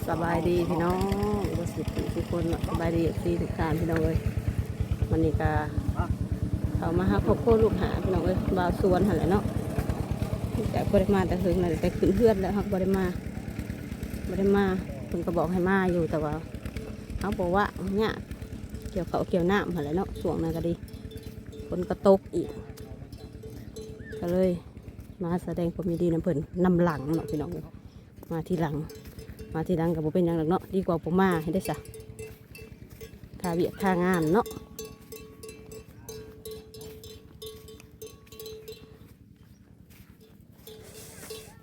ສະບາຍດີພີ່ນ້ອງ ເບິດສຸຂູສຸຄົນເນາະ ສະບາຍດີເອັຟຊີທຸກທ່ານພີ່ນ້ອງເອີຍ. ວັນນີ້ກະເຂົ້າມາຫາຄອບຄົວລູກຫາພີ່ນ້ອງເອີຍ ບ່າວສວນຫັ້ນແຫຼະເນາະ. ຈາກບໍ່ໄດ້ມາແຕ່ເຫິງແລ້ວ ແຕ່ຂຶ້ນເຮືອນແລ້ວ ເຮົາບໍ່ໄດ້ມາ ບໍ່ໄດ້ມາ. ເພິ່ນກໍບອກໃຫ້ມາຢູ່ ແຕ່ວ່າເຮົາບໍ່ວ່າງ ຍາກ ກ່ຽວເຂົ້າກ່ຽວນ້ຳຫັ້ນແຫຼະເນາະ ຊ່ວງນັ້ນກໍດີ ຝົນກໍຕົກອີກ ກໍເລີຍມາສະແດງຄວາມຍິນດີນຳເພິ່ນນຳຫຼັງເນາະພີ່ນ້ອງເອີຍ. ມາທີຫຼັງ ມາທີຫຼັງກໍບໍ່ເປັນຫຍັງດອກເນາະ ດີກວ່າບໍ່ມາ ເຮັດໄດ້ຊະ ຄາວຽກຄາງານເນາະ.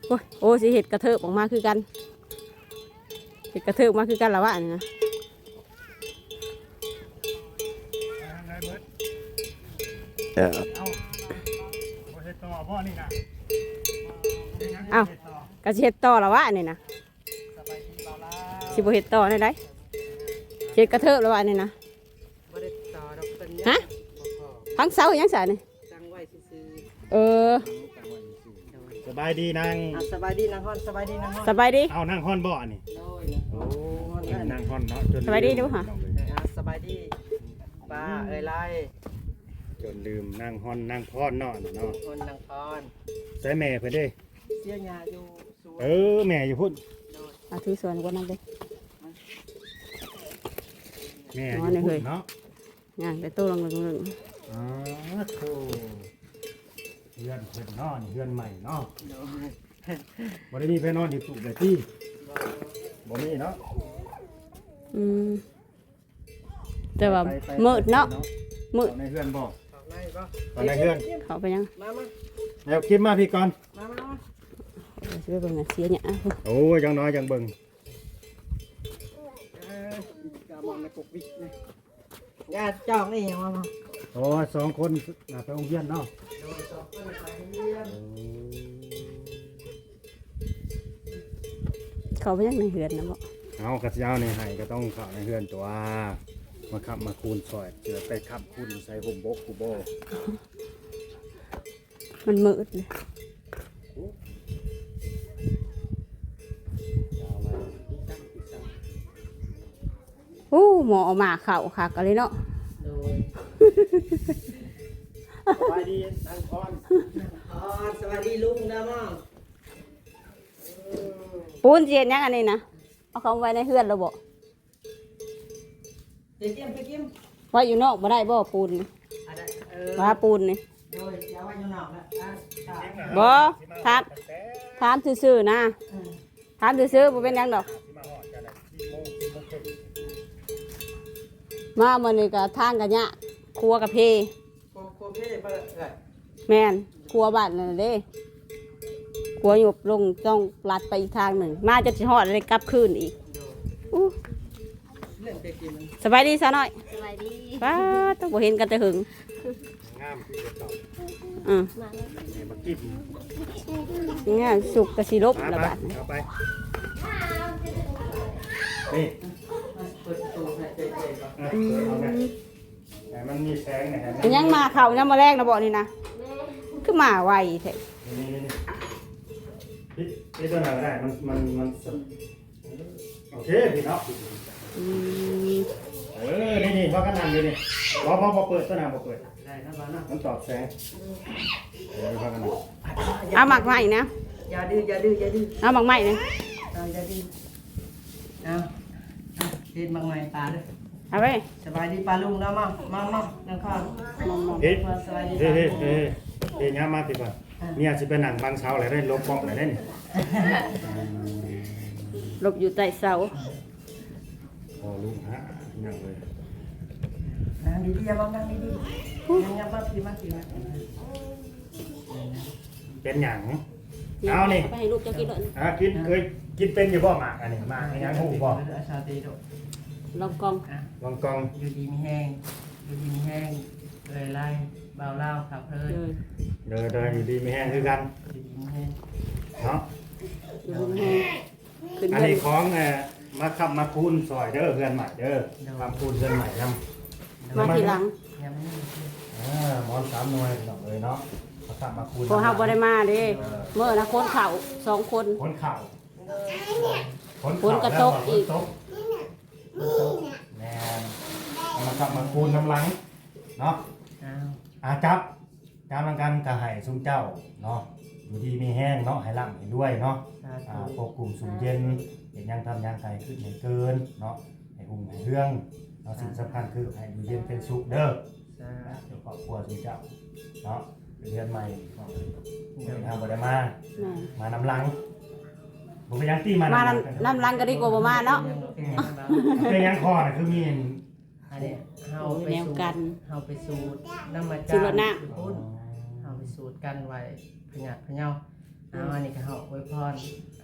ໂອ້ຍ ໂອ້ ຊິເຮັດກະເທີບອອກມາຄືກັນ ເຮັດກະເທີບອອກມາຄືກັນລະວະອັນນີ້ນະ. ເອີ ເອົ້າ ບໍ່ເຮັດຕໍ່ບໍ່ນີ້ນະ? ເອົ້າ ກໍຊິເຮັດຕໍ່ລະວະອັນນີ້ນະ. ຊິບໍ່ເຮັດຕໍ່ແນວໃດ? ເຮັດກະເທີບລະວະອັນນີ້ນະ. ບໍ່ໄດ້ຕໍ່ດອກ ເພິ່ນ ຮະ? ຍັງບໍ່ພໍ ພັງເສົາຫຍັງຊະນີ້? ຕັ້ງໄວ້ຊື່ໆ ເອີ ສະບາຍດີນາງ ອ່າ ສະບາຍດີນາງຮອນ ສະບາຍດີນາງຮອນ ສະບາຍດີ. ເອົ້າ ນາງຮອນບໍ່ອັນນີ້? ໂດຍ ໂອ້ ນາງຮອນເນາະ ຈົນ ສະບາຍດີດູຫະ ເອີ ອ່າ ສະບາຍດີປ້າເອື້ອຍຫຼາຍ ຈົນລືມນາງຮອນນາງພອນເນາະ ນາງຮອນນາງພອນ. ໃສແມ່ເພິ່ນເດ້? ເສຍຫຍ້າຢູ່ສວນ ເອີ ແມ່ຢູ່ພຸ້ນ ໂດຍ ອ່າ ຖືສວນກ່ອນນຳເດ້ ແມ່ຢູ່ພຸ້ນເນາະ. ຍ່າງແຕ່ໂຕລົງໆ ອໍ ໂທ້ ເຮືອນເພິ່ນເນາະ ນີ້ເຮືອນໃໝ່ເນາະ ໂດຍ ບໍ່ໄດ້ມີໃຜນອນຢູ່ຕູ້ໃດຕິ? ບໍ່ ບໍ່ມີເນາະ ອືມ ແຕ່ວ່າ ໄປ ໄປ ມືດເນາະ ໄປ ມືດ ເຂົ້າໃນເຮືອນບໍ່? ເຂົ້າໃນບໍ່? ເຂົ້າໃນເຮືອນ ເຂົ້າໄປຍັງ? ມາ ມາ ແລ້ວກິນມາພີ້ກ່ອນ ມາ ມາ ມາ ເອີ ຊິໄປເບິ່ງເສຍຫຍ້າ ໂອ້ຍ ຢ່າງໜ້ອຍຈັ່ງເບິ່ງ ເອີ ກະມອງໃນປົກວິກນີ້ ຍາຈອກນີ້ຫຍັງວະ? ໂອ້ ສອງຄົນ ອ່າ ໄປໂຮງຮຽນເນາະ ໂດຍ ສອງຄົນໄປໂຮງຮຽນ ໂອ້ ເຂົ້າໄປຍັງໃນເຮືອນນະບໍ? ເອົາ ກະຊິເອົານີ້ໃຫ້ ກະຕ້ອງເຂົ້າໃນເຮືອນຕົວະ ມາຄ້ຳມາຄູນຊ່ອຍ ຊິໄປຄ້ຳຄູນໃສ່ຮົ່ມບົກຜູ້ບໍ? ມັນມືດເລີຍ ໂອ້ ໝໍມາເຂົ້າຄັກອີ່ຫຼີເນາະ ໂດຍ ສະບາຍດີນາງພອນ ນາງພອນ ສະບາຍດີລຸງເດີໝໍ ປູນຊິເຮັດຫຍັງອັນນີ້ນະ ເອົາເຂົ້າໄວ້ໃນເຮືອນແລ້ວບໍ? ໄປກິນ ໄປກິນ ໄວ້ຢູ່ນອກບໍ່ໄດ້ບໍ່ ປູນນີ້? ອັນນັ້ນ ເອີ ວ່າປູນນີ້ ໂດຍ ຊິເອົາໄວ້ຢູ່ນອກແລ້ວ ອ່າ ບໍ່ ຖາມ ຖາມຊື່ໆນະ ເອີ ຖາມຊື່ໆ ບໍ່ເປັນຫຍັງດອກ ມາມື້ນີ້ກະທາງກະຍາກ ຄົວກະເພ ຄົວ ຄົວເພ ເພິ່ນເອື້ອຍ ແມ່ນ ຄົວບ້ານນັ້ນເດ້ ຄົວຍຸບລົງ ຕ້ອງລັດໄປອີກທາງໜຶ່ງ ມາຈົນຊິຮອດ ແລ້ວໄດ້ກັບຄືນອີກ ໂດຍ ອູ້ ສະບາຍດີສາວນ້ອຍ ສະບາຍດີ ປ້າດ ຕ້ອງບໍ່ເຫັນກັນແຕ່ເຫິງ ງາມຄືເກົ່າ ອື ມາແລ້ວ ນີ້ມາກິນ ງາມສຸກກະຊິລົບລະບາດນີ້ ເອົາໄປ ນີ້ ເປີດປະຕູໃຫ້ເຈໆ ອືມ ເປີດເອົາແມ່ ໃຫ້ມັນມີແສງແດ່ ໃຫ້ມັນ ເປັນຫຍັງມາເຂົ້າຍາມມື້ແລງນະບໍນີ້ນະ ຄືມາໄວແທ້ ນີ້ໆໆ ປິດ ປິດຕົວນັ້ນກໍໄດ້ ມັນ ມັນ ມັນ ໂອເຄ ພີ່ເນາະ ອືມ ເອີ ນີ້ໆ ພາກັນນັ່ງຢູ່ນີ້ ບໍ່ ບໍ່ ບໍ່ເປີດຕົວນັ້ນ ບໍ່ເປີດ ໄດ້ນະ ມັນຕອບແສງ ເອີ ພາກັນນັ່ງ ເອົາໝາກໄມ້ນະ ຢ່າດື້ ຢ່າດື້ ຢ່າດື້ ເອົາໝາກໄມ້ນະ ເອີ ຢ່າດື້ ເອົາ ເຮັດໝາກໄມ້ປາເດີ ເອົາໄວ້ ສະບາຍດີປ້າລຸງເນາະ ມາ ມາ ມາ ນັ່ງຂ້າງ ມາ ມາ ເຮັດ ສະບາຍດີ ເຮັດ ເຮັດ ເຮັດ ເຮັດ ຍ່າງມາພີ້ກ່ອນ ອ່າ ເມຍຊິໄປນັ່ງບັງເສົາແລ້ວເດ້ ຫຼົບກ້ອງແລ້ວເດ້ນີ້ ຫຼົບຢູ່ໃຕ້ເສົາ ພໍ່ລຸງຫາ ພີ່ນ້ອງເອີຍ ນັ່ງດີໆ ຢ່າມາ ນັ່ງດີໆ ຍັງ ຍັງມາພີ້ ມາພີ້ ມາ ເປັນຫຍັງ? ເອົານີ້ ເອົາໄປໃຫ້ລູກເຈົ້າກິນໂລດ ອ່າ ກິນ ເຄີຍກິນເປັນຢູ່ບໍ່ໝາກອັນນີ້? ໝາກອີຫຍັງຮູ້ບໍ່? ລອງກອງ ອ່ະ ລອງກອງ ຢູ່ດີມີແຮງ ຢູ່ດີມີແຮງ ເອື້ອຍໄລ ບ່າວລາວ ພາເພີນ ໂດຍ ໂດຍ ຢູ່ດີມີແຮງຄືກັນ ຢູ່ດີມີແຮງ ເນາະ ຢູ່ດີມີແຮງ ຂຶ້ນ ອັນນີ້ຂອງ ເອີ ມາຄ້ຳມາຄູນຊ່ອຍເດີ ເຮືອນໃໝ່ເດີ ໂດຍ ຄ້ຳຄູນເຮືອນໃໝ່ນຳ ມາທີຫຼັງ ຍັງບໍ່ມີ ເອີ ໝອນສາມໜ່ວຍ ພີ່ນ້ອງເອີຍເນາະ ມາຄ້ຳມາຄູນ ພວກເຮົາບໍ່ໄດ້ມາເດ້ ເອີ ມື້ນະ ຂົນເຂົ້າສອງຄົນ ຂົນເຂົ້າ ໂດຍ ຝົນ ຝົນກໍຕົກອີກ ຝົນຕົກ ແມ່ນ ເອົາມາກັບມາຄູນນຳຫຼັງເນາະ. ອ້າວ ອ່າ ຈັບ ຈັບນຳກັນກໍໃຫ້ຊຸມເຈົ້າເນາະ ຢູ່ດີມີແຮງເນາະ ໃຫ້ລ່ຳໃຫ້ລວຍເນາະ. ສາທຸ ອ່າ ພວກກຸ່ມສຸມເຢັນ ເຮັດຫຍັງທຳຫຍັງໃຫ້ຂຶ້ນໃຫ້ເກີນເນາະ ໃຫ້ຮຸ່ງໃຫ້ເຮືອງເນາະ. ສາທຸ ສິ່ງສຳຄັນຄືໃຫ້ຢູ່ເຢັນເປັນສຸກເດີ. ສາທຸ ຄອບຄົວຊຸມເຈົ້າເນາະ ເຮືອນໃໝ່ຂອງເຮົາບໍ່ໄດ້ມາ ແມ່ນ ມານຳຫຼັງ ບໍ່ເປັນຫຍັງຕິ ມາ ມາ ນຳ ນຳຫຼັງກໍດີກວ່າບໍ່ມາເນາະ. ອືມ ເປັນຫຍັງຂໍນະ ຄືມີອັນ ອັນນີ້ເຮົາໄປສູດ ແນວກັນ ເຮົາໄປສູດນຳອາຈານຢູ່ພຸ້ນ ອໍ ເຮົາໄປສູດກັນໄວ້ພະຍາດພະເຍົາ. ເອົາ ອັນນີ້ກໍເຮົາອວຍພອນ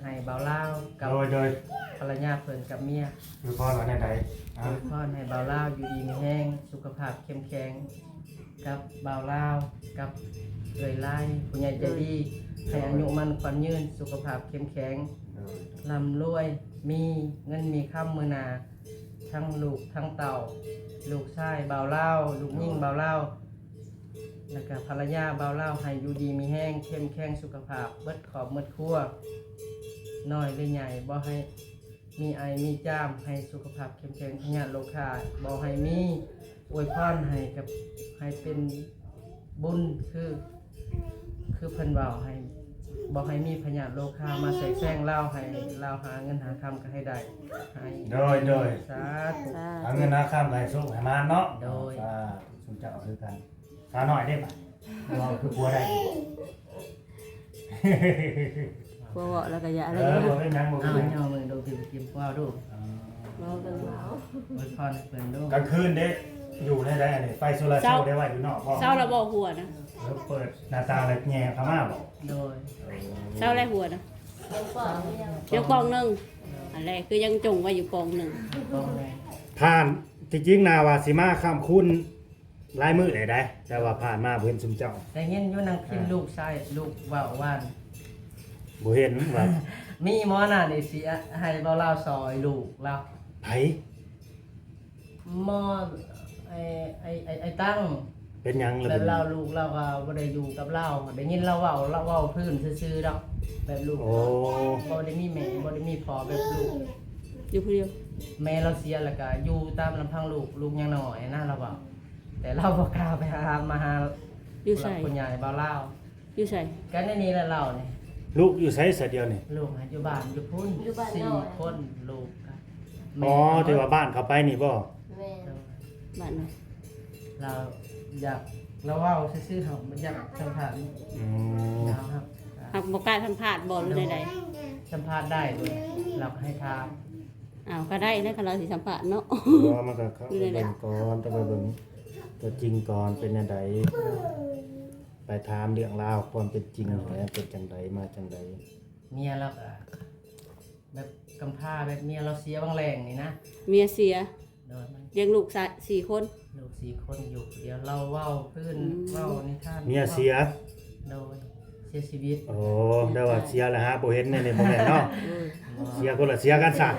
ໃຫ້ບ່າວລາວກັບ ໂດຍ ໂດຍ ພັນລະຍາເພິ່ນກັບເມຍ ອວຍພອນວ່າແນວໃດ? ອາ ອວຍພອນໃຫ້ບ່າວລາວຢູ່ດີມີແຮງ ສຸຂະພາບເຂັ້ມແຂງ ກັບບ່າວລາວ ກັບເອື້ອຍລາຍ ຜູ້ໃຫຍ່ໃຈດີ ໂດຍ ໃຫ້ອາຍຸໝັ້ນຂວັນຍືນ ສຸຂະພາບເຂັ້ມແຂງ ໂດຍ ລ່ຳລວຍ ມີເງິນມີຄຳມື້ໜ້າ ທັງລູກທັງເຕົ້າ ລູກຊາຍບ່າວລາວ ລູກຍິງ ໂດຍ ບ່າວລາວ ແລ້ວກະພັນລະຍາບ່າວລາວ ໃຫ້ຢູ່ດີມີແຮງ ເຂັ້ມແຂງສຸຂະພາບ ເບິດຄອບເບິດຄົວ ນ້ອຍຫຼືໃຫຍ່ ບໍ່ໃຫ້ມີໄອມີຈາມ ໃຫ້ສຸຂະພາບເຂັ້ມແຂງ ພະຍາດໂລຄາບໍ່ໃຫ້ມີ ອວຍພອນໃຫ້ກັບ ໃຫ້ເປັນບຸນ ຄື ຄືເພິ່ນເວົ້າ ໃຫ້ ບໍ່ໃຫ້ມີພະຍາດໂລຄາມາແຊກແຊງລາວ ໃຫ້ລາວຫາເງິນຫາຄຳກໍໃຫ້ໄດ້ ໃຫ້ ໂດຍ ໂດຍ ສາທຸ ສາທຸ ຫາເງິນຫາຄຳກໍໃຫ້ໂຊກໃຫ້ໝານເນາະ. ໂດຍ ສາທຸ ຊຸມເຈົ້າຄືກັນ. ສາວນ້ອຍເດ້ບາດ ເວົ້າຄືຜົວໄດ້ຢູ່ ຜົວເວົ້າແລ້ວກໍຢ່າ ເອີ ບໍ່ເປັນຫຍັງ ບໍ່ເປັນຫຍັງ ເອົາ ຍ່ອງເບິ່ງດູ ກິນ ກິນເວົ້າດູ ເອີ ເວົ້າກັນເວົ້າ ອວຍພອນໃຫ້ເພິ່ນດູ. ກາງຄືນເດ້ ຢູ່ໃນໃດ ອັນນີ້ ໄຟໂຊລາເຊວໄດ້ໄວ້ຢູ່ນອກບໍ່? ເຊົາແລ້ວບໍ່ຫົວນະ? ເອີ ເປີດໜ້າຕ່າງແລ້ວແຍ່ເຂົ້າມາບໍ່? ໂດຍ ເອີ ເຊົາແລ້ວຫົວນະ ຍັງປ່ອງໜຶ່ງ ອັນແລກຄືຍັງຈົ່ງໄວ້ຢູ່ປ່ອງໜຶ່ງ ປ່ອງໜຶ່ງ. ຜ່ານ ທີ່ຈິງນາວ່າຊິມາຄ້ຳຄູນ ຫຼາຍມື້ແລ້ວໃດ ແຕ່ວ່າຜ່ານມາບໍ່ເຫັນຊຸມເຈົ້າ. ໄດ້ຍິນຢູ່ນາງພິມ ອ່າ ລູກຊາຍ ລູກເວົ້າວ່າ ບໍ່ເຫັນວ່າ ມີໝໍນານີ້ຊິໃຫ້ເວົ້າລາວຊ່ອຍລູກລາວ. ໃຜ? ໝໍ ໄອ້ ໄອ້ ໄອ້ ໄອ້ຕັງ. ເປັນຫຍັງລະ? ແບບລາວ ລູກລາວກໍບໍ່ໄດ້ຢູ່ກັບລາວ ໄດ້ຍິນລາວເວົ້າ ລາວເວົ້າພື້ນຊື່ໆດອກ ແບບລູກ ໂອ້ ບໍ່ໄດ້ມີແມ່ ບໍ່ໄດ້ມີພໍ່ ແບບລູກຢູ່ຜູ້ດຽວ ແມ່ລາວເສຍ ແລ້ວກໍຢູ່ຕາມລຳພັງລູກ ລູກຍັງນ້ອຍນະ ລາວເວົ້າ. ແຕ່ລາວບໍ່ກ້າໄປຫາ ມາຫາ ຢູ່ໃສ? ຜູ້ຫຼັກຜູ້ໃຫຍ່ບ່າວລາວ. ຢູ່ໃສ? ກໍໃນນີ້ແຫຼະລາວນີ້. ລູກຢູ່ໃສຊະດຽວນີ້? ລູກຢູ່ບ້ານຢູ່ພຸ້ນ ຢູ່ບ້ານ ສີ່ຄົນລູກ. ອໍ ແມ່ ທີ່ວ່າບ້ານເຂົາໄປນີ້ບໍ່? ແມ່ນ. ບ້ານໃດ? ລາວຢາກ ລາວເວົ້າຊື່ໆ ເຮົາບໍ່ຢາກສຳພາດ. ອືມ ລາວຮັກ ຮັກບໍ່ກ້າສຳພາດບໍ່ ຫຼືໃດໆ? ສຳພາດໄດ້ ລາວໃຫ້ຖາມ. ອ້າວ ກໍໄດ້ແຫຼະ ຄັນລາວຊິສຳພາດເນາະ. ເອີ ມັນກໍເຂົ້າໄປເບິ່ງກ່ອນ ຕ້ອງໄປເບິ່ງຕົວຈິງກ່ອນ ເປັນແນວໃດ ໄປຖາມເລື່ອງລາວຄວາມເປັນຈິງ ເອີ ແຫຼະ ເປັນຈັ່ງໃດ ມາຈັ່ງໃດ. ເມຍລາວກໍແບບກຳພ້າ ແບບເມຍລາວເສຍຫວ່າງແລງນີ້ນະ. ເມຍເສຍ? ໂດຍ. ລ້ຽງລູກສະ ສີ່ຄົນ? ລູກສີ່ຄົນ ຢູ່ຜູ້ດຽວ ລາວເວົ້າພື້ນ ອືມ ເວົ້ານິທານ ເມຍເສຍ? ໂດຍ. ເສຍຊີວິດ. ໂອ້ ແຕ່ວ່າເສຍແລ້ວຫາບໍ່ເຫັນແນວນີ້ ບໍ່ແມ່ນເນາະ. ເອີ ເສຍຄົນລະເສຍກັນຊະ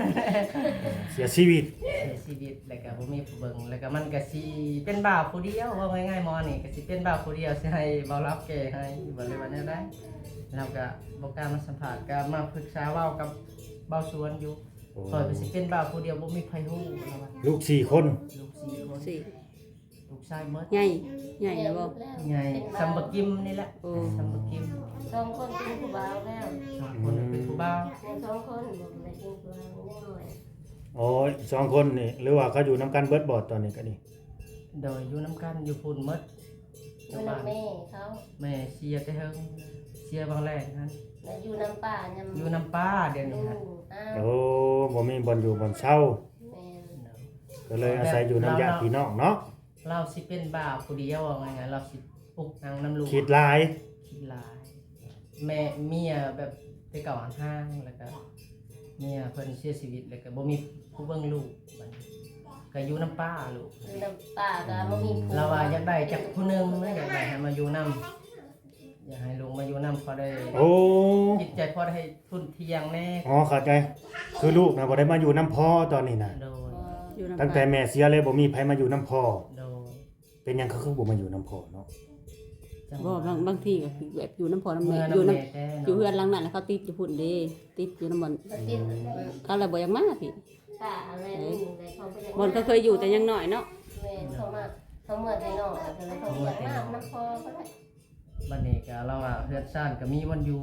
ເສຍຊີວິດ ເສຍຊີວິດ ແລ້ວກໍບໍ່ມີຜູ້ເບິ່ງ ແລ້ວກໍມັນກໍຊິເປັນບ່າວຜູ້ດຽວ ເວົ້າງ່າຍໆ ໝໍນີ້ກໍຊິເປັນບ່າວຜູ້ດຽວ ຊິໃຫ້ບ່າວລາວແກ່ໃຫ້ບໍ່ ຫຼືວ່າແນວໃດ. ລາວກໍບໍ່ກ້າມາສຳພາດ ກໍມາປຶກສາເວົ້າກັບບ່າວສວນຢູ່. ໂອ້ ຂ້ອຍກໍຊິເປັນບ່າວຜູ້ດຽວ ບໍ່ມີໃຜຮູ້ ລາວວ່າ. ລູກສີ່ຄົນ? ລູກສີ່ຄົນ. ສີ່ ລູກຊາຍໝົດ. ໃຫຍ່ ໃຫຍ່ແລ້ວບໍ່? ໃຫຍ່ ສ່ຳບັກກິມນີ້ແຫຼະ. ໂອ້ ສ່ຳບັກກິມ. ສອງຄົນເປັນຜູ້ບ່າວແລ້ວ. ສອງຄົນເປັນຜູ້ບ່າວ. ຍັງສອງຄົນບໍ່ໄດ້ເປັນຜູ້ບ່າວ ຍັງນ້ອຍ. ໂອ້ຍ ສອງຄົນນີ້ ຫຼືວ່າເຂົາຢູ່ນຳກັນເບິດບໍ່ຕອນນີ້ກະນີ້? ໂດຍ ຢູ່ນຳກັນຢູ່ພຸ້ນໝົດ. ຢູ່ນຳແມ່ເຂົາ. ແມ່ເສຍແຕ່ເຫິງ ເສຍຫວ່າງແລງຫັ້ນ. ແລ້ວຢູ່ນຳປ້າ ຢູ່ນຳປ້າດຽວນີ້ຫັ້ນ. ໂອ້ ບໍ່ມີບ່ອນຢູ່ບ່ອນເຊົາ. ແມ່ນ. ກໍເລີຍອາໄສຢູ່ນຳຍາດພີ່ນ້ອງເນາະ. ລາວຊິເປັນບ່າວຜູ້ດຽວ ເວົ້າງ່າຍໆ ລາວຊິປຸກນັ່ງນຳລູກ. ຄິດຫຼາຍ. ຄິດຫຼາຍ. ແມ່ ເມຍແບບແຕ່ເກົ່າຫັ້ນຮ້າງ ແລ້ວກໍເມຍເພິ່ນເສຍຊີວິດ ແລ້ວກໍບໍ່ມີຜູ້ເບິ່ງລູກ ບັດນີ້ກໍຢູ່ນຳປ້າລູກ. ຢູ່ນຳປ້າກໍບໍ່ມີຜູ້. ລາວວ່າຢາກໄດ້ຈັກຜູ້ໜຶ່ງນະ ຢາກໄດ້ໃຫ້ມາຢູ່ນຳ. ຢາກໃຫ້ລູກມາຢູ່ນຳພໍໄດ້. ໂອ້ ຈິດໃຈພໍໄດ້ທຸ່ນທ່ຽງແດ່. ອໍ ເຂົ້າໃຈ ຄືລູກນະບໍ່ໄດ້ມາຢູ່ນຳພໍ່ຕອນນີ້ນະ. ໂດຍ. ຕັ້ງແຕ່ແມ່ເສຍເລີຍບໍ່ມີໃຜມາຢູ່ນຳພໍ່. ໂດຍ. ເປັນຫຍັງເຂົາຄືບໍ່ມາຢູ່ນຳພໍ່ເນາະ? ບໍ່ ບາງ ບາງທີກໍຄືແບບຢູ່ນຳພໍ່ນຳແມ່ ເມືອນຳ ຢູ່ນຳ ແມ່ແທ້ເນາະ ຢູ່ເຮືອນຫຼັງນັ້ນ ແລ້ວເຂົາຕິດຢູ່ພຸ້ນເດ້ ຕິດຢູ່ນຳບ່ອນ ເຂົາລະບໍ່ຢາກມາພີ້ ປ້າເອົາແມ່ ເອີ ເລີຍ ເຂົາບໍ່ຢາກ ບ່ອນເຂົາເຄີຍຢູ່ແຕ່ຍັງນ້ອຍເນາະ ແມ່ນ ເຂົາມາ ເຂົາເມືອແຕ່ນ້ອຍ ກໍເລີຍເຂົາບໍ່ຢາກມານຳພໍ່ເຂົາແຫຼະ. ບັດນີ້ກໍລາວວ່າເຮືອນຊານກໍມີບ່ອນຢູ່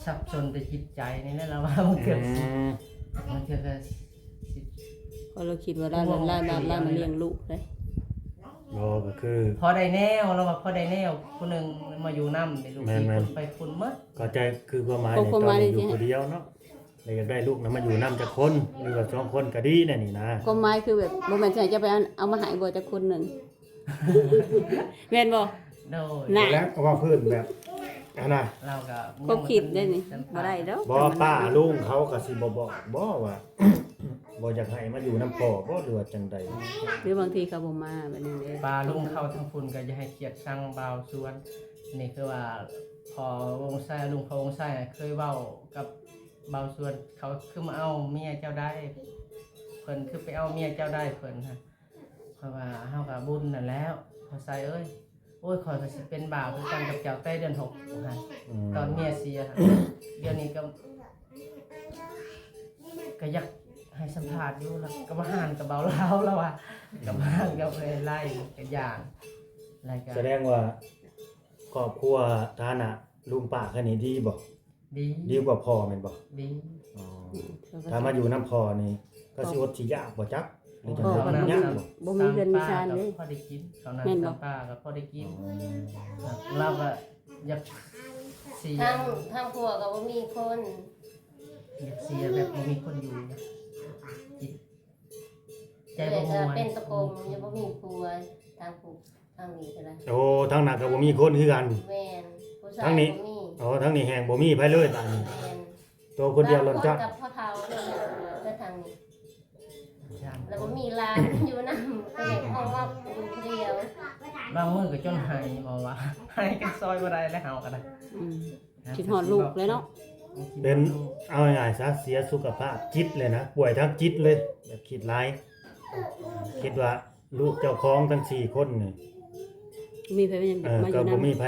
ສັບສົນແຕ່ຈິດໃຈນີ້ແຫຼະ ລາວວ່າບາງເທື່ອ ອືມ ບາງເທື່ອກໍຊິ ເພາະລາວຄິດວ່າລາວ ລາວ ລາວ ລາວມາລ້ຽງລູກເດ້ ບໍ່ ກໍຄືພໍໄດ້ແນວ ລາວວ່າພໍໄດ້ແນວ ຜູ້ໜຶ່ງມາຢູ່ນຳ ໄດ້ລູກ ແມ່ນໆ ສີ່ຄົນໄປພຸ້ນໝົດ ເຂົ້າໃຈ ຄືຄວາມໝາຍ ຄວາມໝາຍ ຕອນນີ້ຢູ່ຜູ້ດຽວເນາະ ແລ້ວຢາກໄດ້ລູກນຳມາຢູ່ນຳຈັກຄົນ ຫຼືວ່າສອງຄົນກໍດີແນວນີ້ນະ ຄວາມໝາຍຄືແບບ ບໍ່ແມ່ນຊິໃຫ້ເຈົ້າໄປເອົາມາໃຫ້ບໍ່ ຈັກຄົນໜຶ່ງ ແມ່ນບໍ່? ໂດຍ ນະ ແລ້ວກໍເວົ້າພື້ນແບບ ອັນນະ ລາວກໍ ຄວາມຄິດເດ້ນີ້ ບໍ່ໄດ້ດອກ ບໍ່ ປ້າລຸງເຂົາກໍຊິບໍ່ບອກບໍ່ວ່າ ບໍ່ຢາກໃຫ້ມາຢູ່ນຳພໍ່ບໍ່ ຫຼືວ່າຈັ່ງໃດ ຫຼືບາງທີເຂົາບໍ່ມາແບບນັ້ນເດ້ ປ້າລຸງເຂົາທາງພຸ້ນກໍຢ່າໃຫ້ກຽດຊັງບ່າວຊວນ ນີ້ຄືວ່າພໍ່ວົງໄຊ ລຸງພໍ່ວົງໄຊເຄີຍເວົ້າກັບບ່າວຊວນ ເຂົາຄືມາເອົາເມຍເຈົ້າໄດ້ ເພິ່ນຄືໄປເອົາເມຍເຈົ້າໄດ້ ເພິ່ນຫັ້ນ ຂ້ອຍວ່າເຮົາກໍບຸນນັ້ນແລ້ວ ພໍ່ໄຊເອີຍ ໂອ້ຍ ຂ້ອຍກໍຊິເປັນບ່າວຄືກັນກັບເຈົ້າແຕ່ເດືອນຫົກຫັ້ນ ອືມ ຕອນເມຍເສຍ ດຽວນີ້ກໍ ກໍຢາກໃຫ້ສຳພາດຢູ່ ລະກໍບໍ່ຫານກັບບ່າວລາວ ລະວ່າ ອືມ ກໍບໍ່ຫານກັບເອື້ອຍໄລ່ ກໍຢ້ານ ລະກໍ ສະແດງວ່າຄອບຄົວຖານະລຸງປ້າເຂົານີ້ດີບໍ່? ດີ ດີກວ່າພໍ່ແມ່ນບໍ່? ດີ ອໍ ອືມ ຖ້າມາຢູ່ນຳພໍ່ນີ້ ກໍຊິອົດຊິຢາກບໍ່ຈັກ ຫຼືຈັ່ງໃດ ເຂົ້ານ້ຳ ຍາກບໍ່? ບໍ່ມີເຮືອນມີຊານເດ້ ພໍໄດ້ກິນ ເຂົ້ານ້ຳ ແມ່ນບໍ່? ສຳປາກໍພໍໄດ້ກິນ ອໍ ລາວກໍຢາກເສຍ ທາງ ທາງຜົວກໍບໍ່ມີຄົນ ຢາກເສຍແບບບໍ່ມີຄົນຢູ່ ຈິດໃຈບໍ່ມ່ວນ ເປັນຕະໂກງ ຍັງບໍ່ມີຜົວ ທາງຜູ້ ທາງນີ້ກໍໄດ້ ໂອ້ ທາງນັ້ນກໍບໍ່ມີຄົນຄືກັນ ແມ່ນ ຜູ້ຊາຍ ທາງນີ້ ບໍ່ມີ ອໍ ທາງນີ້ແຮງບໍ່ມີໃຜເລີຍບາດນີ້ ແມ່ນ ໂຕຄົນດຽວລ້ນຈອດ ກັບພໍ່ເຖົ້າ ແລ້ວທາງນີ້ ແລ້ວບໍ່ມີຫຼານຢູ່ນຳ ກໍເລີຍອອກມາຢູ່ຜູ້ດຽວ ບາງມື້ກໍຈົນໄຫ້ ເວົ້າວ່າໄຫ້ກໍຊ່ອຍບໍ່ໄດ້ແລ້ວ ເຮົາກໍໄດ້ ອືມ ຄິດຮອດລູກແລ້ວເນາະ ເປັນ ເອົາງ່າຍໆຊະ ເສຍສຸຂະພາບຈິດເລີຍນະ ປ່ວຍທາງຈິດເລີຍ ແບບຄິດຫຼາຍ ຄິດວ່າລູກເຈົ້າຂອງທັງສີ່ຄົນນີ້ ມີໃຜ ເອີ ມາຢູ່ນຳ ກໍບໍ່ມີໃຜ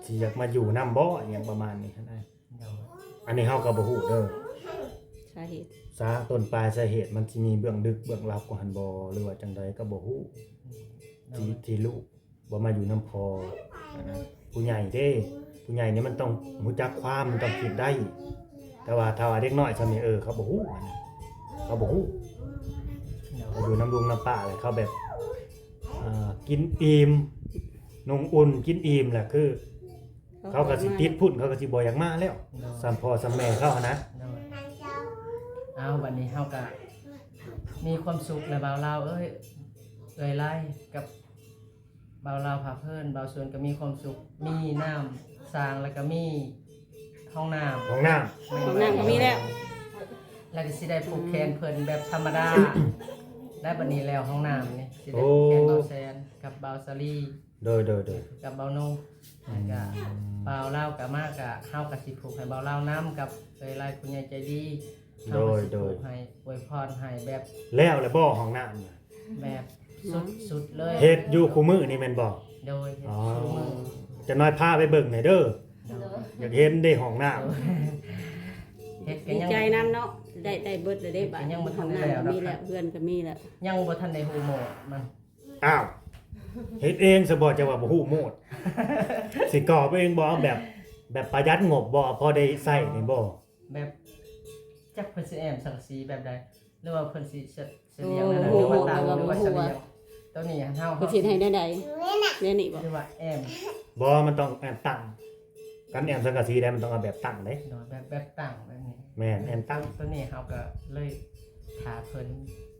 ຊິຢາກມາຢູ່ນຳບໍ່ ອີຫຍັງປະມານນີ້ຫັ້ນນະ ໂດຍ ອັນນີ້ເຮົາກໍບໍ່ຮູ້ເດີ ສາເຫດ ສາຕົ້ນປາຍສາເຫດ ມັນຊິມີເບື້ອງເລິກເບື້ອງລັບກວ່າຫັ້ນບໍ່ ຫຼືວ່າຈັ່ງໃດກໍບໍ່ຮູ້ ໂດຍ ທີ່ ທີ່ລູກ ບໍ່ມາຢູ່ນຳພໍ່ ອັນນັ້ນ ຜູ້ໃຫຍ່ເດ້ ຜູ້ໃຫຍ່ນີ້ມັນຕ້ອງຮູ້ຈັກຄວາມ ມັນຕ້ອງຄິດໄດ້ ແຕ່ວ່າຖ້າວ່າເດັກນ້ອຍຊ່ຳນີ້ ເອີ ເຂົາບໍ່ຮູ້ ເຂົາບໍ່ຮູ້ ເຂົາຢູ່ນຳລຸງນຳປ້າແລ້ວ ເຂົາແບບ ເອີ ກິນອີ່ມ ນຸ່ງອຸ່ນ ກິນອີ່ມແລ້ວ ຄື ເຂົາກໍຊິຕິດພຸ້ນ ເຂົາກໍຊິບໍ່ຢາກມາແລ້ວ ໂດຍ ຊ່ຳພໍ່ຊ່ຳແມ່ເຂົາຫັ້ນນະ ໂດຍ ເອົາ ບັດນີ້ເຮົາກໍມີຄວາມສຸກແລ້ວ ບ່າວລາວເອີຍ ເອື້ອຍໄລ່ກັບ ບ່າວລາວພາເພີນ ບ່າວສວນກໍມີຄວາມສຸກ ມີນ້ຳສ້າງ ແລ້ວກໍມີຫ້ອງນ້ຳ ຫ້ອງນ້ຳ ແມ່ນ ຫ້ອງນ້ຳກໍມີແລ້ວ ແລ້ວກໍຊິໄດ້ຜູກແຂນເພິ່ນແບບທຳມະດາ ແລ້ວບັດນີ້ແລ້ວຫ້ອງນ້ຳນີ້ ຊິໄດ້ຜູກແຂນ ໂອ້ ບ່າວແສນກັບບ່າວສາລີ ໂດຍ ໂດຍ ໂດຍ ກັບບ່າວໂນ ແລ້ວກໍ ອືມ ບ່າວລາວກໍມາ ກໍເຮົາກໍຊິຜູກໃຫ້ບ່າວລາວນຳ ກັບເອື້ອຍຫຼາຍຜູ້ໃຫຍ່ໃຈດີ ເຮົາກໍຊິ ໂດຍ ໂດຍ ຜູກໃຫ້ ອວຍພອນໃຫ້ແບບ ແລ້ວແລ້ວບໍ່ຫ້ອງນ້ຳນະ? ແບບສຸດ ສຸດເລີຍ ເຮັດຢູ່ຄູ່ມື້ນີ້ແມ່ນບໍ່? ໂດຍ ເຮັດ ອໍ ຊຸມື້ ຈັກໜ້ອຍພາໄປເບິ່ງແດ່ເດີ ໂດຍ ຢາກເຫັນເດ້ຫ້ອງນ້ຳ ໂດຍ ເຮັດກໍຍັງ ດີໃຈນຳເນາະ ໄດ້ ໄດ້ເບິດແລ້ວເດ້ ເຮັດກໍຍັງບໍ່ທັນໄດ້ແລ້ວ ບາດນີ້ຫ້ອງນ້ຳກໍມີແລ້ວ ເຮືອນກໍມີແລ້ວ ຍັງບໍ່ທັນໄດ້ຮູ້ໂໝດມັນ ອ້າວ ເຮັດເອງຊະບໍ່ ເຈົ້າວ່າບໍ່ຮູ້ໂໝດ ຊິກໍ່ໄປເອງບໍ່ ເອົາແບບ ແບບປະຢັດງົບບໍ່ ພໍໄດ້ໃຊ້ນີ້ບໍ່? ແບບ ຈັກເພິ່ນຊິແອ້ມສັງກະສີແບບໃດ ຫຼືວ່າເພິ່ນຊິສະ ສະຫຼຽງ ໂອ້ ແນວນັ້ນ ຫຼືວ່າຕາມ ຫຼືວ່າສະຫຼຽງ ໂຕນີ້ເຮົາ ເພິ່ນຊິເຮັດໃຫ້ແນວໃດ ແນວນີ້ບໍ່ ຫຼືວ່າແອ້ມ ບໍ່ ມັນຕ້ອງແອ້ມຕັ້ງ ຄັນແອ້ມສັງກະສີໄດ້ ມັນຕ້ອງເອົາແບບຕັ້ງເດ້ ໂດຍ ແບບ ແບບຕັ້ງແບບນີ້ ແມ່ນ ແອ້ມຕັ້ງ ໂຕນີ້ເຮົາກໍເລີຍຖ້າເພິ່ນ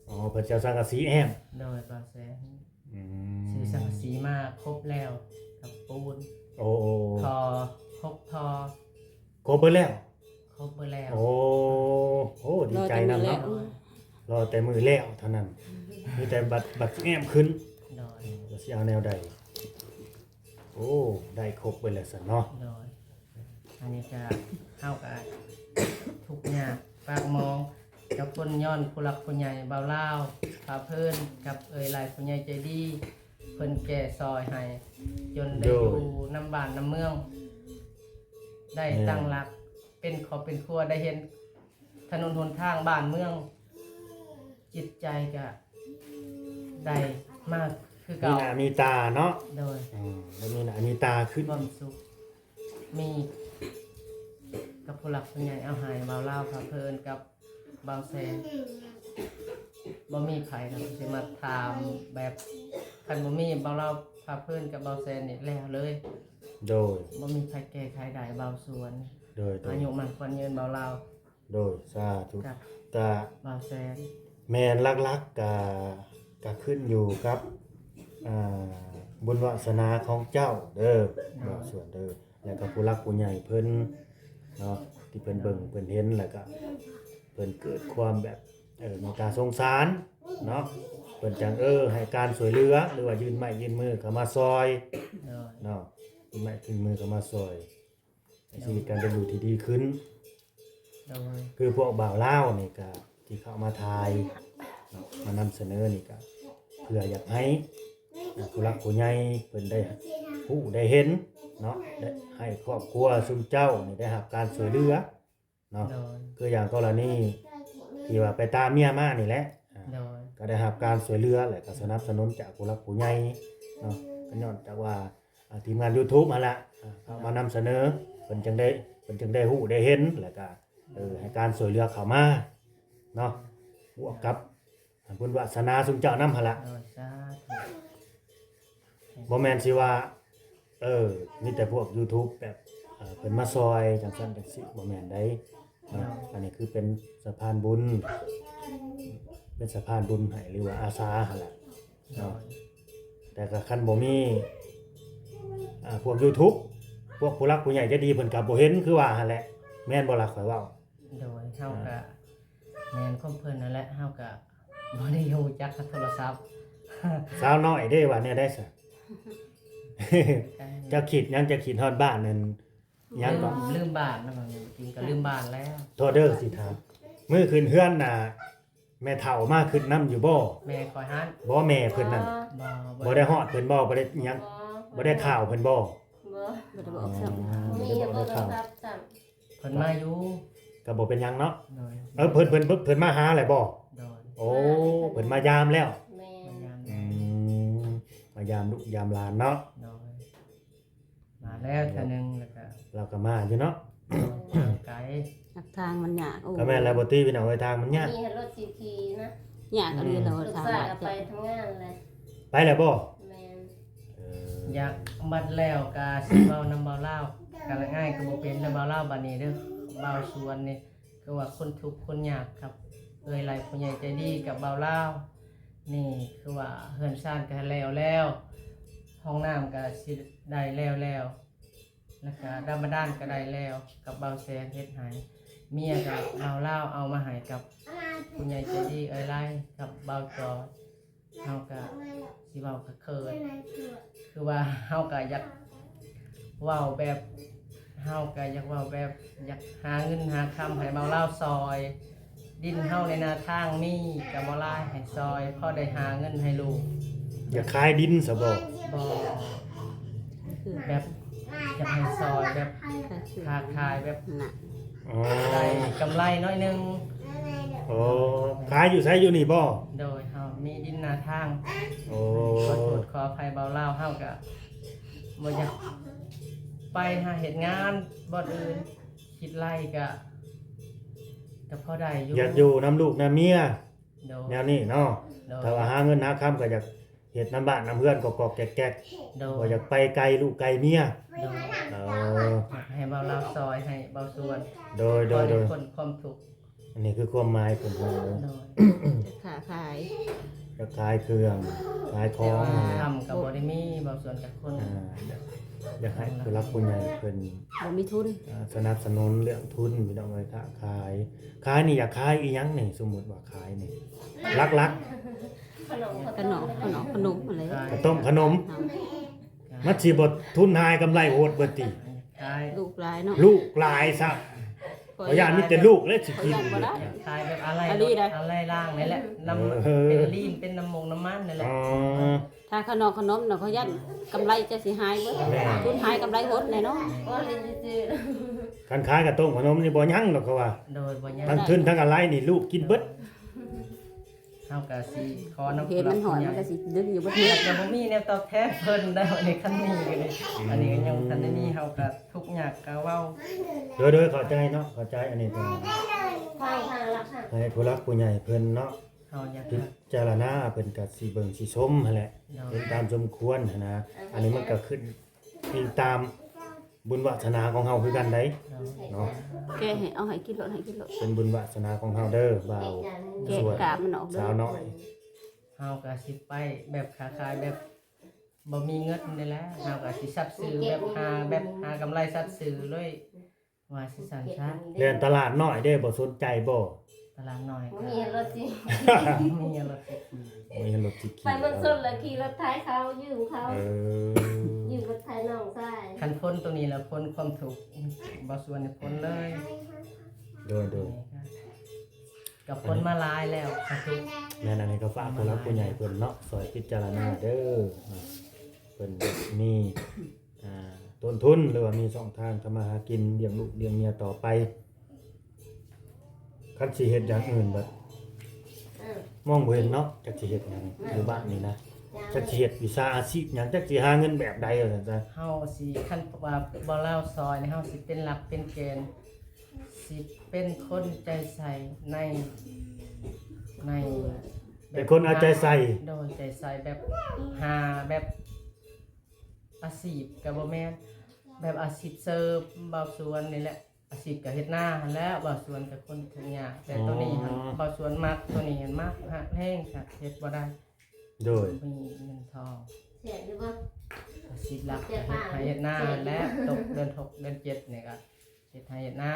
ອໍ ເພິ່ນຊິເອົາສັງກະສີແອ້ມ ໂດຍ ບ່າວແສນ ອືມ ຊື້ສັງກະສີມາຄົບແລ້ວ ກັບປູນ ໂອ້ ທໍ່ ຫົກທໍ່ ຄົບເບິດແລ້ວ ຄົບເບິດແລ້ວ ໂອ້ ໂອ້ ດີໃຈນຳເນາະ ລໍແຕ່ມື້ແລ້ວ ລໍແຕ່ມື້ແລ້ວເທົ່ານັ້ນ ມີແຕ່ບັດ ບັດແອ້ມຂຶ້ນ ໂດຍ ວ່າຊິເອົາແນວໃດ ໂອ້ ໄດ້ຄົບເບິດແລ້ວຊັ້ນເນາະ ໂດຍ ອັນນີ້ກະ ເຮົາກະທຸກຍາກປາກໝອງ ກັບຄົນຍ້ອນຜູ້ຫຼັກຜູ້ໃຫຍ່ ບ່າວລາວ ພາເພີນ ກັບເອື້ອຍຫຼາຍຜູ້ໃຫຍ່ໃຈດີ ເພິ່ນແກ່ຊ່ອຍໃຫ້ ຈົນໄດ້ ໂດຍ ຢູ່ນຳບ້ານນຳເມືອງ ໄດ້ ແມ່ນ ຕັ້ງຫຼັກເປັນຄອບເປັນຄົວ ໄດ້ເຫັນຖະໜົນຫົນທາງບ້ານເມືອງ ຈິດໃຈກະໄດ້ມາຄື ມີ ເກົ່າ ໜ້າມີຕາເນາະ ໂດຍ ອືມ ໄດ້ມີໜ້າມີຕາຂຶ້ນ ຄວາມສຸກ ມີກັບຜູ້ຫຼັກຜູ້ໃຫຍ່ເອົາໃຫ້ ບ່າວລາວພາເພີນກັບບ່າວແສນ ບໍ່ມີໃຜນະຊິມາຖາມແບບ ຄັນບໍ່ມີບ່າວລາວພາເພີນກັບບ່າວແສນນີ້ແລ້ວເລີຍ ໂດຍ ບໍ່ມີໃຜແກ້ໄຂໄດ້ ບ່າວສວນ ໂດຍ ໂດຍ ອາຍຸໝັ້ນຂວັນຍືນບ່າວລາວ ໂດຍ ສາທຸ ກັບ ກະ ບ່າວແສນ ແມ່ນ ຫຼັກໆ ກະ ກະຂຶ້ນຢູ່ກັບ ອ່າ ບຸນວາສະໜາຂອງເຈົ້າເດີ ໂດຍ ບ່າວສວນເດີ ແລ້ວກໍຜູ້ຫຼັກຜູ້ໃຫຍ່ເພິ່ນເນາະ ທີ່ເພິ່ນເບິ່ງ ໂດຍ ເພິ່ນເຫັນ ແລ້ວກໍເພິ່ນເກີດຄວາມແບບ ເອີ ເມດຕາສົງສານເນາະ ເພິ່ນຈັ່ງ ເອີ ໃຫ້ການຊ່ວຍເຫຼືອ ຫຼືວ່າຍື່ນໄມ້ຍື່ນມືເຂົ້າມາຊ່ອຍ ໂດຍ ເນາະ ຍື່ນໄມ້ຍື່ນມືເຂົ້າມາຊ່ອຍ ໃຫ້ຊີວິດການເປັນຢູ່ທີ່ດີຂຶ້ນ ໂດຍ ຄືພວກບ່າວລາວນີ້ກະທີ່ເຂົ້າມາຖ່າຍເນາະ ມານຳສະເໜີນີ້ກະເພື່ອຢາກໃຫ້ ອ່າ ຜູ້ຫຼັກຜູ້ໃຫຍ່ເພິ່ນໄດ້ຮູ້ໄດ້ເຫັນເນາະ ໄດ້ໃຫ້ຄອບຄົວຊຸມເຈົ້ານີ້ໄດ້ຮັບການຊ່ວຍເຫຼືອເນາະ ໂດຍ ຄືຢ່າງກໍລະນີທີ່ວ່າໄປຕາມເມຍມານີ້ແຫຼະ ອ່າ ໂດຍ ກໍໄດ້ຮັບການຊ່ວຍເຫຼືອ ແລະກໍສະໜັບສະໜູນຈາກຜູ້ຫຼັກຜູ້ໃຫຍ່ເນາະ ກໍຍ້ອນຈາກວ່າ ອ່າ ທີມງານ YouTube ຫັ້ນລະ ອ່າ ເອົາມານຳສະເໜີ ເພິ່ນຈຶ່ງໄດ້ ເພິ່ນຈຶ່ງໄດ້ຮູ້ໄດ້ເຫັນ ແລ້ວກະ ເອີ ໃຫ້ການຊ່ວຍເຫຼືອເຂົ້າມາເນາະ ບວກກັບບຸນວາສະໜາຊຸມເຈົ້ານຳຫັ້ນລະ ໂດຍ ສາທຸ ບໍ່ແມ່ນຊິວ່າ ເອີ ມີແຕ່ພວກ YouTube ແບບ ເອີ ເພິ່ນມາຊ່ອຍຈັ່ງຊັ້ນຈັ່ງຊີ້ ບໍ່ແມ່ນໃດ ເນາະ ອັນນີ້ຄືເປັນສະພານບຸນ ເປັນສະພານບຸນໃຫ້ ຫຼືວ່າອາສາຫັ້ນແຫຼະເນາະ ແຕ່ກໍຄັນບໍ່ມີ ອ່າ ພວກ YouTube ພວກຜູ້ຫຼັກຜູ້ໃຫຍ່ໃຈດີເພິ່ນກໍບໍ່ເຫັນ ຄືວ່າຫັ້ນແຫຼະ ແມ່ນບໍ່ລະ ຂ້ອຍເວົ້າ ໂດຍ ເຮົາກໍ ອ່າ ແມ່ນຄວາມເພິ່ນນັ້ນແຫຼະ ເຮົາກໍບໍ່ໄດ້ຮູ້ຈັກໂທລະສັບ ສາວນ້ອຍເດ້ ວ່າແນວໃດຊະ ເຈົ້າຄິດຫຍັງ ເຈົ້າຄິດຮອດບ້ານນັ້ນ ຫຍັງເກາະ ລືມ ລືມບ້ານນະ ກິນກໍລືມບ້ານແລ້ວ ໂທດເດີຊິຖາມ ມື້ຂຶ້ນເຮືອນນະ ແມ່ເຖົ້າມາຂຶ້ນນຳຢູ່ບໍ່? ແມ່ຂ້ອຍຫັ້ນ ບໍ່ ແມ່ເພິ່ນນັ້ນ ບໍ່ ບໍ່ ບໍ່ໄດ້ຮອດເພິ່ນບໍ່? ບໍ່ໄດ້ຫຍັງ ບໍ່ ບໍ່ໄດ້ຂ່າວເພິ່ນບໍ່? ບໍ່ ບໍ່ໄດ້ບອກຊ້ຳ ບໍ່ໄດ້ບອກໄດ້ຂ່າວ ເພິ່ນມາຢູ່ ກໍບໍ່ເປັນຫຍັງເນາະ ໂດຍ ເອີ ເພິ່ນ ເພິ່ນ ເພິ່ນມາຫາແລ້ວບໍ່? ໂດຍ ໂອ້ ເພິ່ນມາຢາມແລ້ວ ແມ່ນ ມາຢາມ ອືມ ມາຢາມລູກຢາມຫຼານເນາະ ໂດຍ ມາແລ້ວເທື່ອໜຶ່ງ ແລ້ວກໍ ລາວກໍມາຢູ່ເນາະ ໂດຍ ໄກ ທາງມັນຍາກ ໂອ້ ກໍແມ່ນແລ້ວບໍ່ຕິ ພີ່ນ້ອງເອີຍ ທາງມັນຍາກ ມີແຕ່ລົດຊິຂີ່ນະ ຍາກອີ່ຫຼີ ອືມ ລົດ ລູກຊາຍກໍໄປທຳງານແລ້ວ ໄປແລ້ວບໍ່? ແມ່ນ ເອີ ຢາກບັດແລ້ວກໍຊິເວົ້ານຳບ່າວລາວ ກໍລະງ່າຍກໍບໍ່ເປັນເດີບ່າວລາວ ບັດນີ້ເດີ ບ່າວສວນນີ້ ຄືວ່າຄົນທຸກຄົນຍາກກັບເອື້ອຍຫຼາຍຜູ້ໃຫຍ່ໃຈດີກັບບ່າວລາວນີ້ ຄືວ່າເຮືອນຊານກໍແລ້ວແລ້ວ ຫ້ອງນ້ຳກໍຊິໄດ້ແລ້ວແລ້ວ ແລ້ວກໍດຳບາດານກໍໄດ້ແລ້ວ ກັບບ່າວແສນເຮັດໃຫ້ ເມຍກໍບ່າວລາວເອົາມາໃຫ້ກັບຜູ້ໃຫຍ່ໃຈດີເອື້ອຍຫຼາຍກັບບ່າວຈອຍ ເຮົາກະຊິເວົ້າກະເຂີນ ຄືວ່າເຮົາກະຢາກເວົ້າແບບ ເຮົາກະຢາກເວົ້າແບບ ຢາກຫາເງິນຫາຄຳໃຫ້ເບົາລາວຊ່ອຍ ດິນເຮົາໃນນາທາງມີກະບໍ່ຫຼາຍ ໃຫ້ຊ່ອຍພໍໄດ້ຫາເງິນໃຫ້ລູກ. ຢາກຂາຍດິນຊະບໍ່? ບໍ່ ຄືແບບຢາກໃຫ້ຊ່ອຍແບບຄ້າຂາຍແບບ ອໍ ໄດ້ກຳໄລໜ້ອຍໜຶ່ງ. ໂອ້ ຂາຍຢູ່ໃສ ຢູ່ນີ້ບໍ່? ໂດຍ ເຮົາມີດິນນາທາງ. ໂອ້ ຂໍໂທດຂໍອະໄພເບົາລາວ ເຮົາກະບໍ່ຢາກໄປຫາເຮັດງານບ່ອນອື່ນ ຄິດໄລ່ກະ ກະພໍໄດ້ຢູ່ ຢາກຢູ່ນຳລູກນຳເມຍ. ໂດຍ ແນວນີ້ເນາະ. ໂດຍ ຖ້າວ່າຫາເງິນຫາຄຳກະຢາກ ເຮັດນຳບ້ານນຳເຮືອນກອກໆແກກໆ. ໂດຍ ບໍ່ຢາກໄປໄກລູກໄກເມຍ. ໂດຍ ເອີ ຢາກໃຫ້ເບົາລາວຊ່ອຍໃຫ້ເບົາສວນ. ໂດຍ ໂດຍ ໂດຍ ຄົນຄວາມທຸກ. ອັນນີ້ຄືຄວາມໝາຍຂອງເພິ່ນ. ໂດຍ ຢາກຄ້າຂາຍ ຢາກຂາຍເຄື່ອງຂາຍຂອງ. ແຕ່ວ່າຄຳກະບໍ່ໄດ້ມີ ເບົາສວນຈັກຄົນ. ອ່າ ຢາກ ຢາກໃຫ້ຜູ້ຫຼັກຜູ້ໃຫຍ່ເພິ່ນ ບໍ່ມີທຶນ ອ່າ ສະໜັບສະໜູນເລື່ອງທຶນ ພີ່ນ້ອງເອີຍ. ຄ້າຂາຍ ຂາຍນີ້ຢາກຂາຍອີ່ຫຍັງນີ້? ສົມມຸດວ່າຂາຍນີ້ ຫຼັກໆ ຂະໜົມ ຂະໜົມ ຂະໜົມ ຂະໜົມຫັ້ນແຫຼະ ຂາຍ ຂະຕົ້ມຂະໜົມ. ມັນຊິບໍ່ທຸນຫາຍກຳໄລໂຫດເບິດຕິ? ຂາຍ ລູກຫຼາຍເນາະ ລູກຫຼາຍຊະ. ຂ້ອຍຢ້ານມີແຕ່ລູກແຫຼະຊິກິນ. ບໍ່ໄດ້ ຂາຍແບບອາໄລ ອາລີໄດ໋ ອາໄລລ້າງນີ້ແຫຼະ ນ້ຳ ເອີ ເປັນລີນ ເປັນນ້ຳມົງນ້ຳມັນນີ້ແຫຼະ. ອໍ ຖ້າຂະໜອມຂະໜົມນະ ຂ້ອຍຢ້ານກຳໄລເຈົ້າຊິຫາຍເບິດ. ແມ່ນ ທຶນຫາຍກຳໄລຫົດແນ່ນອນ. ຄັນຂາຍກະຕົ້ມຂະໜົມນີ້ບໍ່ຍັງດອກ ເຂົາວ່າ. ໂດຍ ບໍ່ຍັງ ທັງທຶນທັງອາໄລນີ້ລູກກິນເບິດ. ເຮົາກະຊິຂໍນຳ ເຫັນມັນຫອຍ ມັນກະຊິດຶງຢູ່ເບິດມື້ ແຕ່ບໍ່ມີແນວຕອບແທນເພິ່ນໄດ໋ ອັນນີ້ຄັນມີກະດີ ອັນນີ້ກະຍັງບໍ່ທັນໄດ້ມີ ເຮົາກະທຸກຍາກກະເວົ້າ. ໂດຍໆ ເຂົ້າໃຈເນາະ ເຂົ້າໃຈ ອັນນີ້ກະໃຫ້ຜູ້ຫຼັກຜູ້ໃຫຍ່ເພິ່ນເນາະ ເຮົາຢາກພິຈາລະນາ ເພິ່ນກະຊິເບິ່ງຊິຊົມຫັ້ນແຫຼະ ເຫັນຕາມສົມຄວນຫັ້ນນະ. ອັນນີ້ມັນກະຂຶ້ນ ອີງຕາມບຸນວາສະໜາຂອງເຮົາຄືກັນໄດ໋ເນາະ. ແກະໃຫ້ ເອົາໃຫ້ກິນໂລດ ໃຫ້ກິນໂລດ. ເປັນບຸນວາສະໜາຂອງເຮົາເດີ ບ່າວ ແກະກາບມັນອອກເດີ ສາວນ້ອຍ. ເຮົາກະຊິໄປແບບຄ້າຂາຍແບບບໍ່ມີເງິນນີ້ແຫຼະ ເຮົາກະຊິສັດຊື່ແບບຫາ ແບບຫາກຳໄລສັດຊື່ເລີຍ. ວ່າຊິຊັ້ນຊະ ແລ່ນຕະຫຼາດນ້ອຍເດ້ ບໍ່ສົນໃຈບໍ່? ຕະຫຼາດນ້ອຍ ບໍ່ມີລົດຊິ ບໍ່ມີລົດຊິຂີ່ ບໍ່ມີລົດຊິຂີ່ ໄປເມືອງຊົນລະຂີ່ລົດໄຖເຂົາ ຢືມເຂົາ ເອີ ຢືມລົດໄຖນ້ອງຊາຍ. ຄັນພົ້ນໂຕນີ້ລະພົ້ນຄວາມທຸກ ບໍ່ຊວນໃຫ້ພົ້ນເລີຍ. ໂດຍໆ ກະພົ້ນມາຫຼາຍແລ້ວຄວາມທຸກ. ແມ່ນ ອັນນີ້ກະຝາກຜູ້ຫຼັກຜູ້ໃຫຍ່ເພິ່ນເນາະ ຊ່ອຍພິຈາລະນາເດີ ເພິ່ນມີ ອ່າ ຕົ້ນທຶນ ຫຼືວ່າມີຊ່ອງທາງທຳມາຫາກິນ ລ້ຽງລູກລ້ຽງເມຍຕໍ່ໄປ. ຄັນຊິເຮັດຢ່າງອື່ນບັດ ເອີ ມອງບໍ່ເຫັນເນາະ ຈັກຊິເຮັດຫຍັງ ເອີ ຢູ່ບ້ານນີ້ນະ ເຈົ້າ ຈັກຊິເຮັດວິຊາອາຊີບຫຍັງ ຈັກຊິຫາເງິນແບບໃດວ່າຊັ້ນຊະ. ເຮົາຊິ ຄັນວ່າບໍ່ລາວຊ່ອຍນີ້ ເຮົາຊິເປັນຫຼັກເປັນແກນ ຊິເປັນຄົນໃຈໃສ່ໃນ ໃນ ເປັນຄົນເອົາໃຈໃສ່ ໂດຍ ໃຈໃສ່ແບບຫາແບບ ອາຊີບກະບໍ່ແມ່ນ ແບບອາຊີບເສີບ ບ່າວສວນນີ້ແຫຼະ ອາຊີບກະເຮັດນາຫັ້ນແຫຼະ ບ່າວສວນກະຄົນທຸກຍາກ ແຕ່ໂຕນີ້ຫັ້ນ ບ່າວສວນມັກ ໂຕນີ້ຫັ້ນມັກ ຮັກແຮງ ເຮັດບໍ່ໄດ້. ໂດຍ ມີເງິນທອງ ແຊບຢູ່ບໍ່? ອາຊີບຫຼັກກະເຮັດໄຮ່ເຮັດນາຫັ້ນແຫຼະ ຕົກເດືອນຫົກເດືອນເຈັດນີ້ກະເຮັດໄຮ່ເຮັດນາ.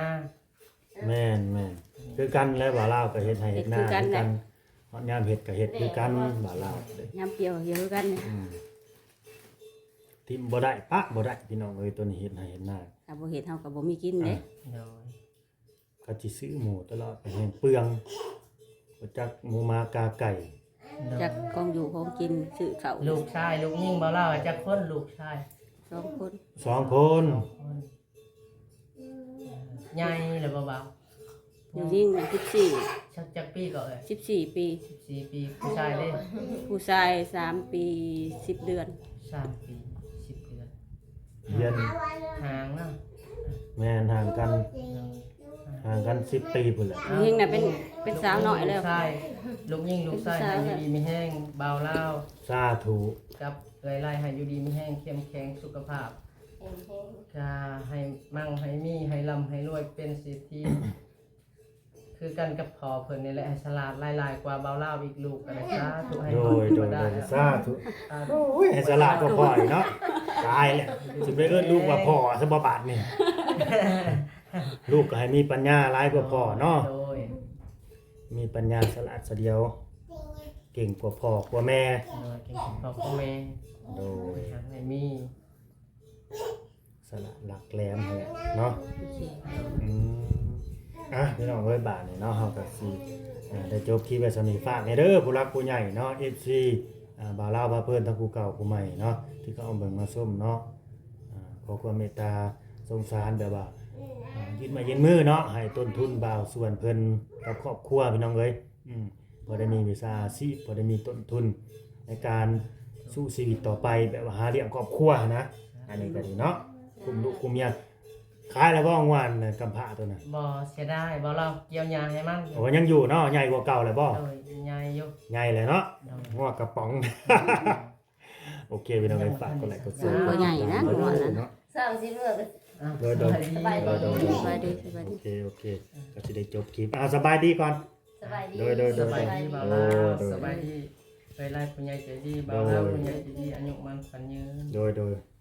ແມ່ນໆ ຄືກັນແຫຼະ ບ່າວລາວກະເຮັດໄຮ່ເຮັດນາຄືກັນ ຮອດຍາມເຮັດກະເຮັດຄືກັນ ບ່າວລາວ ຍາມກ່ຽວກະກ່ຽວຄືກັນ. ອືມ ຖິ້ມບໍ່ໄດ້ ປະບໍ່ໄດ້ ພີ່ນ້ອງເອີຍ ໂຕນີ້ເຮັດໄຮ່ເຮັດນາ ຖ້າບໍ່ເຮັດເຮົາກະບໍ່ມີກິນເດ້. ໂດຍ ກະຊິຊື້ໝູຕະຫຼອດ ກະແຮງເປືອງ ບໍ່ຈັກໝູໝາກາໄກ່ ຈັກຂອງຢູ່ຂອງກິນ ຊື້ເຂົ້າ. ລູກຊາຍລູກຍິງ ບ່າວລາວຈັກຄົນ? ລູກຊາຍສອງຄົນ ສອງຄົນ. ໃຫຍ່ແລ້ວບໍ່ບ່າວ? ຜູ້ຍິງນະສິບສີ່. ຈັກ ຈັກປີກໍເອີຍ? ສິບສີ່ປີ. ສິບສີ່ປີ ຜູ້ຊາຍເດ້? ຜູ້ຊາຍສາມປີສິບເດືອນ. ສາມປີສິບເດືອນ ຮຽນຫ່າງເນາະ. ແມ່ນ ຫ່າງກັນ ຫ່າງກັນສິບປີພຸ້ນແຫຼະ. ຜູ້ຍິງນະເປັນ ເປັນສາວນ້ອຍແລ້ວ. ລູກຊາຍ ລູກຍິງ ລູກຊາຍ ໃຫ້ຢູ່ດີມີແຮງ ບ່າວລາວ ສາທຸ ກັບເອື້ອຍໄລ ໃຫ້ຢູ່ດີມີແຮງ ເຂັ້ມແຂງສຸຂະພາບ ກະໃຫ້ມັ່ງໃຫ້ມີ ໃຫ້ລ່ຳໃຫ້ລວຍ ເປັນເສດຖີຄືກັນກັບພໍ່ເພິ່ນນີ້ແຫຼະ ໃຫ້ສະຫຼາດຫຼາຍໆກວ່າບ່າວລາວອີກ. ລູກກະໄດ້ ສາທຸ ໃຫ້ ໂດຍໆ ສາທຸ ສາທຸ. ໂອ້ຍ ໃຫ້ສະຫຼາດກວ່າພໍ່ອີກເນາະ ຕາຍແລ້ວ ຊິໄປເອີ້ນລູກວ່າພໍ່ຊະບໍ່ບາດນີ້. ລູກກະໃຫ້ມີປັນຍາຫຼາຍກວ່າພໍ່ເນາະ. ໂດຍ ມີປັນຍາສະຫຼາດສະດຽວ ເກັ່ງກວ່າພໍ່ກວ່າແມ່. ໂດຍ ເກັ່ງກວ່າພໍ່ກວ່າແມ່. ໂດຍ ໃຫ້ມີ ສະຫຼາດຫຼັກແຫຼມຫັ້ນແຫຼະເນາະ. ອືມ ອ່ະ ພີ່ນ້ອງເອີຍ ບາດນີ້ເນາະ ເຮົາກະຊິ ອ່າ ໄດ້ຈົບຄລິບໄວ້ສ່ຳນີ້. ຝາກແດ່ເດີ ຜູ້ຫຼັກຜູ້ໃຫຍ່ເນາະ ເອັຟຊີ ອ່າ ບ່າວລາວພາເພີນ ທັງຜູ້ເກົ່າຜູ້ໃໝ່ເນາະ ທີ່ເຂົ້າມາເບິ່ງມາຊົມເນາະ. ອ່າ ຂໍຄວາມເມດຕາສົງສານ ແບບວ່າ ອ່າ ຍື່ນໄມ້ຍື່ນມືເນາະ ໃຫ້ຕົ້ນທຶນບ່າວສວນເພິ່ນກັບຄອບຄົວ ພີ່ນ້ອງເອີຍ. ອືມ ພໍໄດ້ມີວິຊາອາຊີບ ພໍໄດ້ມີຕົ້ນທຶນໃນການສູ້ຊີວິດຕໍ່ໄປ ແບບວ່າຫາລ້ຽງຄອບຄົວຫັ້ນນະ. ອັນນີ້ກະດີເນາະ ກຸ້ມລູກກຸ້ມເມຍ. ຂາຍແລ້ວບໍ່ ງົວກຳພ້າໂຕນັ້ນ? ບໍ່ ເສຍດາຍ ບໍ່ລອງ ກ່ຽວຫຍ້າໃຫ້ມັນ. ໂອ້ ຍັງຢູ່ເນາະ ໃຫຍ່ກວ່າເກົ່າແລ້ວບໍ່? ໂດຍ ໃຫຍ່ຢູ່ ໃຫຍ່ແລ້ວເນາະ. ໂດຍ ງົວກະປ໋ອງ. ໂອເຄ ພີ່ນ້ອງເອີຍ ຝາກກົດໄລກົດແຊ ບໍ່ໃຫຍ່ນະ ງົວນັ້ນເນາະ. ສາມສິບມື້ກະ ໂດຍໆ ສະບາຍດີ ສະບາຍດີ ສະບາຍດີ. ໂອເຄ ໂອເຄ ກະຊິໄດ້ຈົບຄລິບ ອ່າ ສະບາຍດີກ່ອນ. ສະບາຍດີ ໂດຍໆ ສະບາຍດີ ບ່າວລາວ ໂດຍໆ ສະບາຍດີ ເອື້ອຍຫຼາຍຜູ້ໃຫຍ່ໃຈດີ ບ່າວລາວ ໂດຍ ຜູ້ໃຫຍ່ໃຈດີ ອາຍຸໝັ້ນຂວັນຍືນ. ໂດຍໆ.